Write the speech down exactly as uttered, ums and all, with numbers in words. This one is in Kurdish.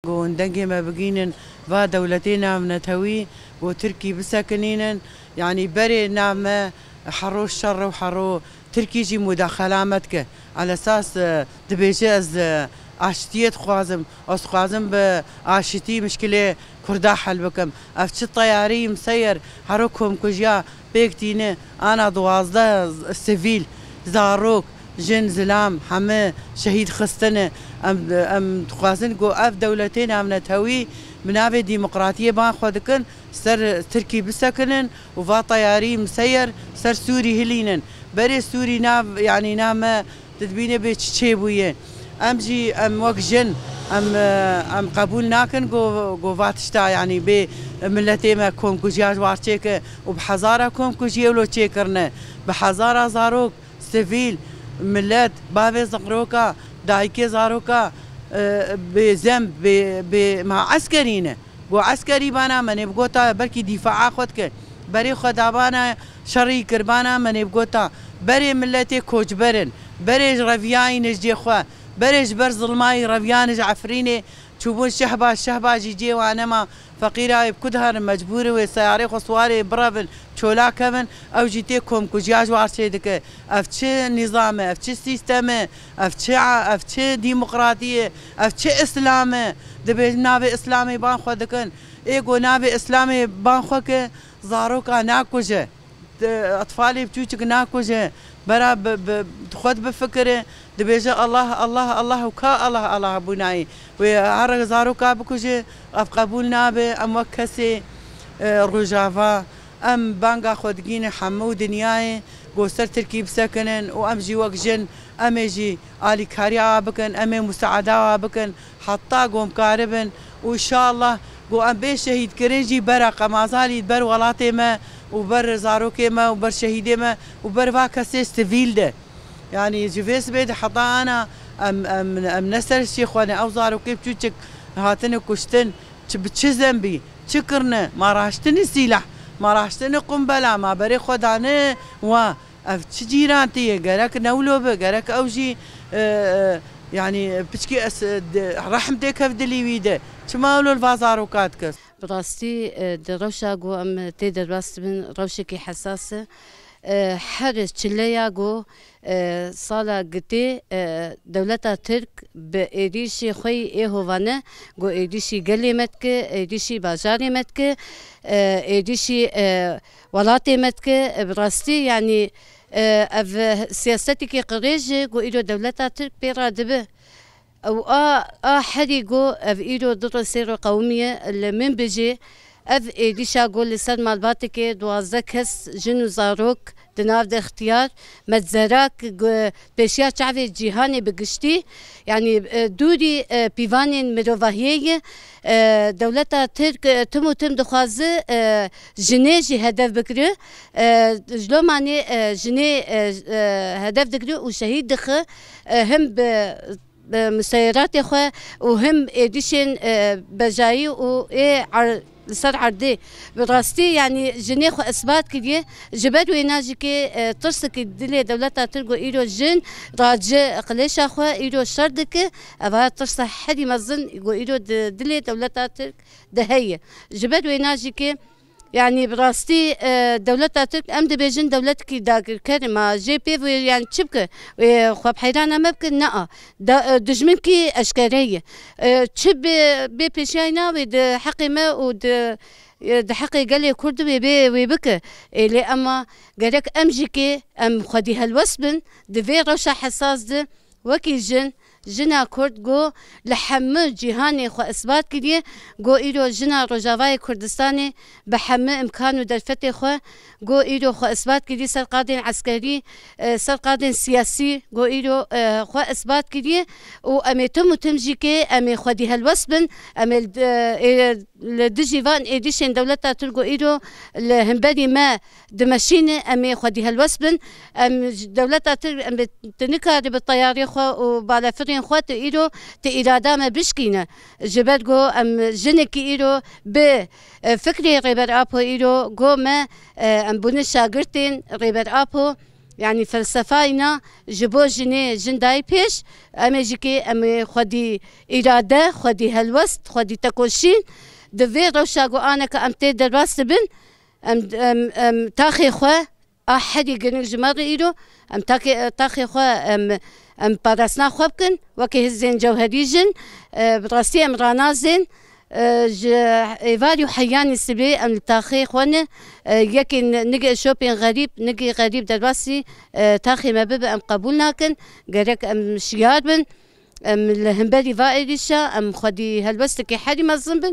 Ku hûn dengê me bigînin, va dewletê navnetewî, ku Tirkî bisekinînin, yanî berê nav me hero şer û hero Tirkî jî mudaxela me dike. Elesas, e, dibêje ez, e, aştiyê dixwazim, ez dixwazim bi aşitî mişkilê Kurda hel bikim. Ev çi teyarî miseyer hero komkujiya pêk tîne, ana duwazdeh sivîl, zarok, jin, zilam, hemî şehîd xistine. Em, em dixwazin ku ev dewletê navnetewî bi navê demokratiyê ban xwe dikin, ser Tirkî bisekinin û va teyarî miseyer ser Sûrî hilînin. Berê Sûrî nav, yanî nav me, tu dibînî bê çi çêbûye. Em jî, em wek jin, em, em qebûl nakin ku, ku va tişta, yanî bê miletê me komkujiya ji war çêke û bi hezara komkujiyê wilo çêkirine. Bi hezara zarok, sivîl, milet, bavê ziroka, dayikê zaroka, e, bê zem, bê, bê ma eskerî ne. Ku eskerî bana me nêbigota belkî dîfaa xwe dike. Berê xwe dabana şerî kirbana me nêbigota. Berê miletê koçber in. Berê ji reviyayî ne ji cê xwe. Berê ji ber zilmayî reviyane ji Efrînê çûbûn Şehbaz, Şehbaz jî cê wan nema. Feqîra wê bi ku diherin mecbûr in wê seyarê xwe siwarê birevin, çola kevin, ew jî tê komkujiya ji war çê dike. Ev çi nîzam e, ev çi sîstem e, ev çi a-, ev çi demokratî ye, ev çi îslam e? Dibê navê îslamê ban xwe dikin. Ê ku navê îslamê ban xwe ke zaroka nakuje. Di-, etfalê biçûçik nakuje, bera bi, bi, xwe dibifikire, dibêje, Allah, Allah, Allah û ka Allah, Allah bûnayî. Wê her zaroka bikuje, ev qebûl nabe, em wek kesê, e, Rojava, em banga xwe digîne hemû dinyayê, ku ser Tirkî bisekinin û em jî wek jin, em ê jî alîkariya wa bikin, em ê musaada wa bikin, heta ku em karibin û înşallah ku em bên şehîdkirin jî bera qemazalî ber welatê me û ber zarokê me û ber şehîdê me û ber va kesê sivîl de. Yanî ji vê sibê de heta ana em, em, em ne ser şî xwe ne ew zarokê biçûçik hatine kuştin, çi, bi çi zembî, çi kirine, ma raştine sîlah, ma raştine qumbela, ma berê xwe dane wa. Ev çi cîrantî ye? Gerek newlo be, gerek ew jî, e, e, yanî piçkî es, e, di, rehm têkev dilî wî de. Çima ewlo li va zaroka dike? Bi rastî, e, di rewşa ku em tê derbas dibin, rewşekî hesas e. E, her çileya ku, e, sala gitê, e, dewleta Tirk bi êrîşê xwe yî ê hovane, ku êrîşî gelê me dike, êrîşî bajarê me dike, e, êrîşî, e, welatê me dike, e, bi rastî, yanî, e, ev siyasetekî qirêj e ku îro dewleta Tirk pê re dibe. Ew a, a herî ku ev îro du rê sê rê qewimiye, li min bijî, ev êrîşa ku li ser malbatekê duwazdeh kes, jin û zarok, di nav de ixtiyar, me zerak, gu-, pêşiya çavê cîhanê bi giştî, yanî, e, dûrî, e, pîvanên mirovahiyê ye. E, dewleta Tirk, e, tim û tim dixwaze, e, jinê jî hedef bigire. E, ji lomanê, e, jinê, e, e, hedef digire û şehîd dixe. E, him bi, bi museyeratê xwe û him êrîşên, e, bejayî û ê er-, li ser erdê. Bi rastî, yanî jinê xwe isbat kiriye. Ji ber wêna jî ke, e, tirsekî dilê dewleta Tirk got îro jin raci qilêşa xwe îro şer dike. Eva tirsa herî mezin got îro di dilê dewleta Tirk de heye. Ji ber wêna jî ke, yanî bi rastî, e, dewleta Tirk, em dibêjin dewletekî dagirker, ma jê pê ve, yanî çi bike? Wê xwe bi heyrana me bike? Nea. Da, e, dijminkî eşkere ye. E, çi bê, bê pêşiyayîna wê di heqê me û di, e, di heqê gelê Kurd wê bê, wê bike. Ê lê ema gerek em jî kê em xwedî helwest bin, di vê rewşa hesas de wekî jin, jina Kurd go li hemû cîhanê xwe isbat kiriye, go îro jina Rojavayê Kurdistanê bi hemû imkan û derfetê xwe, go îro xwe isbat kiriye ser qadên eskerî, e, ser qadên siyasî, go îro, e, xwe isbat kiriye û em ê tim û tim jî kê em ê xwedî helwest bin, em ê, e, ê li dijî van êrîşên dewleta Tirk go îro li hemberî me dimeşîne, em ê xwedî helwest bin. Em ji dewleta Tirk, em ê tu nikarî bi teyarê xwe û balefirên xwe tu îro tu îrada me bişkîne. Ji ber go em jinekî îro bi, e, fikrê Rêber Apo îro go me, e, em bûne şagirtên Rêber Apo. Yanî felsefayna ji bo jinê jin dayî pêş, em ê jikê em ê xwedî îrade, xwedî helwest, xwedî tekoşîn. Di vê rewşa ku aneke em tê derbas dibin, em, em, em taxê xwe a herî giring ji me re îro, em taxê, taxê xwe em, em parastina xwe bikin, wekî hizên cewherî jin, e, bi rastî em ranazên, e, ji êvarî û heyanî sibê em li taxê xwe ne, e, yekî n-, nigê şopên xerîb, nigê xerîb derbasî, e, taxê me bibe em qebûl nakin, gerek em şiyar bin. Em li hemberî va êrîşa, em xwedî helwestekî herî mezin bin,